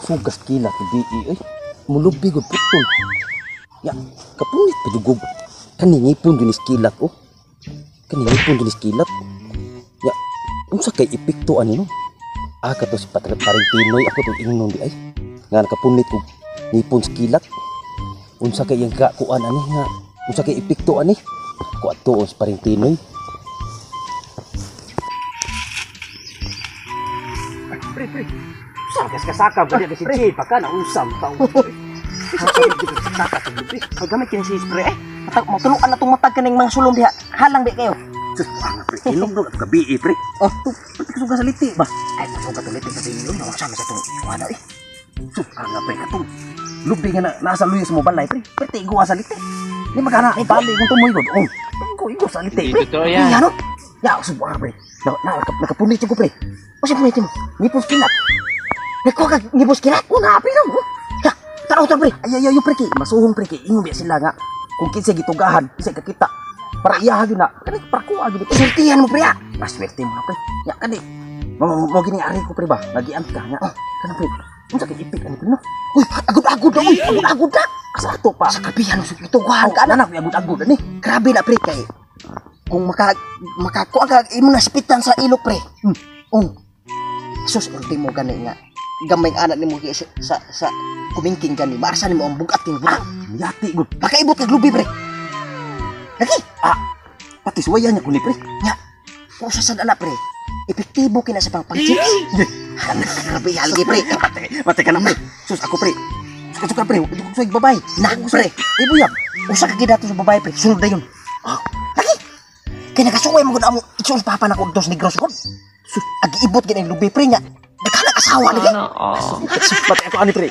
Sugas kilat di oy. Mulubi gud putol. Ya, kapunit pa jugog. Kani ngipon jud ni kilat oh. Kani ngipon jud ni kilat. Ya, unsa kay epekto ani no? Ah, kato si paring Pinoy ako tong ingnon di ay. Nga nakapunit og ngipon sa kilat. Unsa kay iyang kakuan ani nga? Unsa kay epekto ani? Ako adtuon sa paring Pinoy. Pre, pre. Saan ka kasaka ba niya kasi Jay? Baka nausam tao. Kasaka ka pre. Magamit kini si spray eh. Matuluan na itong matag kaning mga sulong diha. Halang di kayo. Sus, ang pre. Ilong doon at gabi eh, pre. Oh, Pati kasuga sa liti ba? Ay, masuga to liti sa ilong. Nawasama sa itong ano eh. Sus, ang pre. Katong lubi nga na, nasa luyo sa mo balay, pre. Pre, tigo sa liti. Di magana, bali kung tumoy ko. Oh, igo, igo sa liti, pre. Totoo yan. Ano? Ya, subuan pre. Nakapunit ko, pre. O siya punit mo? Ngipos kilat. Nagkuha ka ngipos kilat? Oh, naapi lang. Oh. Ya, taraw to pre. Ay, ay, ay, pre, kay. Masuhong, pre, kay. Ingon biya sila nga. Kung kinsa gitugahan, isa kakita. Para iyaha gyud na. Kani para kuha gyud. Isultihan mo pre ah. Maswerte mo na pre. Ya kani. Mo gini ari ko pre ba? Nagian ka nga. Oh, kana pre. Unsa kay ipik ani pre no? Uy, agud-agud na uy, agud-agud na. Asa ato pa? Sa kabihan sa gitugahan ka na. Kana na agud-agud ani. Grabe na pre kay. Kung makakuha ka imo na sipitan sa ilok pre. Oh. Sus, ultimo gani nga. Gamay anak nimo sa kumingking gani. Maarsa nimo ang bugat king butang. Yati gud. Makaibot kag lubi pre. Lagi. Ah, pati suwayan niya kuni pre. Nya. Kung sa sad ana pre. Epektibo kina sa pang-chips. Grabe halgi pre. Mate ka na pre. Sus ako pre. Sus ka pre. Sus babay. Na pre. Ibuyab. Usa ka gidato sa babae pre. Sunod dayon. Ah. Lagi. Kay nakasuway mo gud amo itsun papa na ko dos negros gud. Sus, agi-ibot gid ang lubi pre nya. Nagkanak asawa lagi. Sus, pati ako ani pre.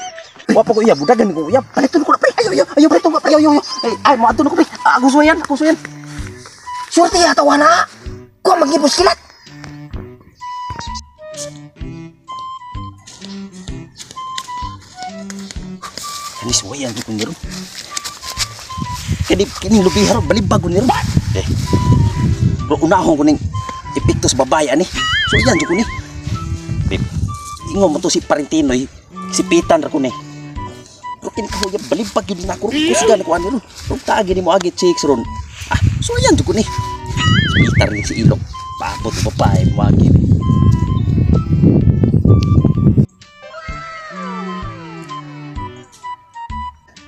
Wa pa ko uyab, budagan ko uyab. Paliton ko na pre. Ayo ayo ayo pre, tunggo pre. Ayo ayo. Ay, ay mo adto na ko pre. Ako suwayan, ako suwayan. Surti atawa na. Kuha maghibos kilat. Kani suwayan ko niro. Kani kini lubi haro balibag ko niro. Eh. Bro, unahon ko ning epekto sa babae ani. Suwayan jud ko ni. Bib. Ingon mo to si Parentinoy, si Pitan ra ko ni. Pero kini kahuya balibag gyud na ako. Kusgan ko ani ron. Rug taagi nimo agi chicks ron. Ah, suwayan jud ko ni. Pitan ni si Ilok. Paabot ang babae mo agi.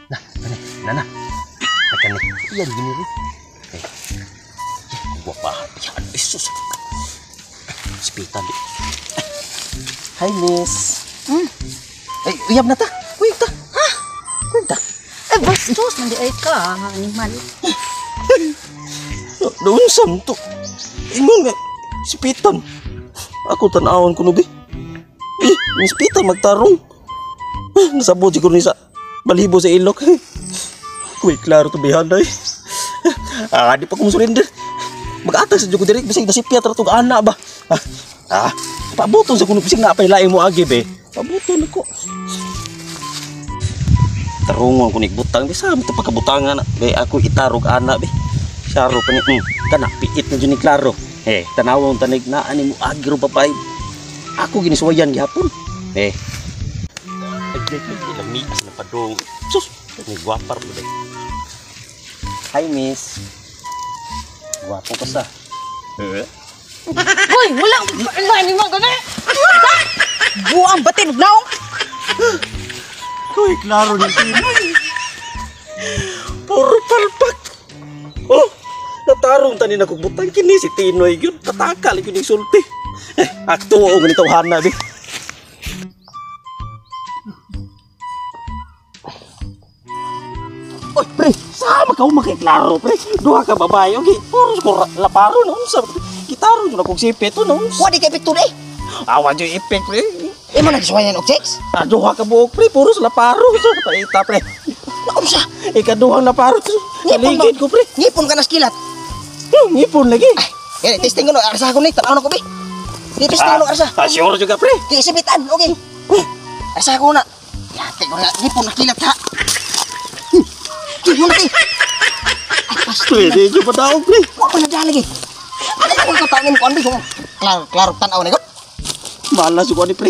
Na, kani, na na. Kani, iyan gini rin. Eh, guwapa. Yan, isus. Si Pitan di. Hi, miss. Ay, uyab na ta. Uyab ta. Ha? Uyab ta. Eh, bastos, nandi ay ka, animal. Doon sam to. Ingon nga, si Pitan. Ako tanawon ko nubi. Eh, si Pitan magtarong. Nasabot siguro ni sa balibo sa ilok. Kuy, klaro to bihan day. Ah, di pa ko surrender. Mag-atag sa jugo diri bisag nasipya tra tog ana ba. Ah, pabuton sa kuno bisag naapay laing mo agi be. Pabuton ako. Tarungon ko nigbutang bisa mi to pagkabutangan na. Be ako itarog ana be. Saro pa ni kana piit na jud ni klaro. Eh, tanawon tanig na ani mo agi ro babay. Ako ginisuwayan gihapon. Eh. Ay, lamias na padong. Sus, ni gwapar mo day. Hi miss. Gwapo ka sa. Eh. Hoy, wala, wala, animal ka na. Buang batin naong. Uy, klaro ni Pinoy. Puro palpak. Oh, natarong tani na kong butang kini si Tinoy yun. Tatakal yun yung sulti. Eh, akto o ganito hana bi. Oy, pre, sama ka umakiklaro, pre. Duha ka babae, okay? Puro ko laparo na unsa. Kitaro yun akong sipit, no? Wa di kay epekto eh. Awa jud epek, pre. Imo nagsuwayan og chicks? Ah, duha ka buok, pre. Puro sa laparo. So, paita, pre. Naunsa? Ikaduhang laparo. Kaligid ko, pre. Ngipon ka na skilat. Ngipon lagi. Ay, testing ko no. Arsa ko ni. Tanaw na ko, be. Testing ko no, arsa. Ah, sure juga, pre. Kay isipitan, okay. Arsa ko na. Yate ko na. Ngipon na kilat, ha. Ngipon na, ki. Ay, pasti. Pwede nyo pa daw, pre. Wa pa na dyan lagi. Ano ko katangin ko, ano? Klaro, klaro, tanaw na ko. Malas ko ni, pre.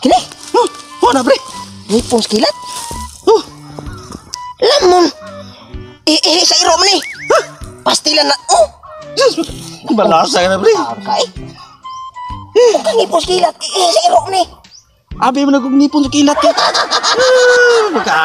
Kini? Huh, wala, pre. Ngipon sa kilat? Oh, Lamon. Iihi sa iro man eh. Pastilan na. Oh! Jesus, balasa ka na, pre. Taon ka eh. Kung ka ngipon sa kilat, iihi sa iro man eh. Abi mo na kung ngipon sa kilat eh. Ah, magka.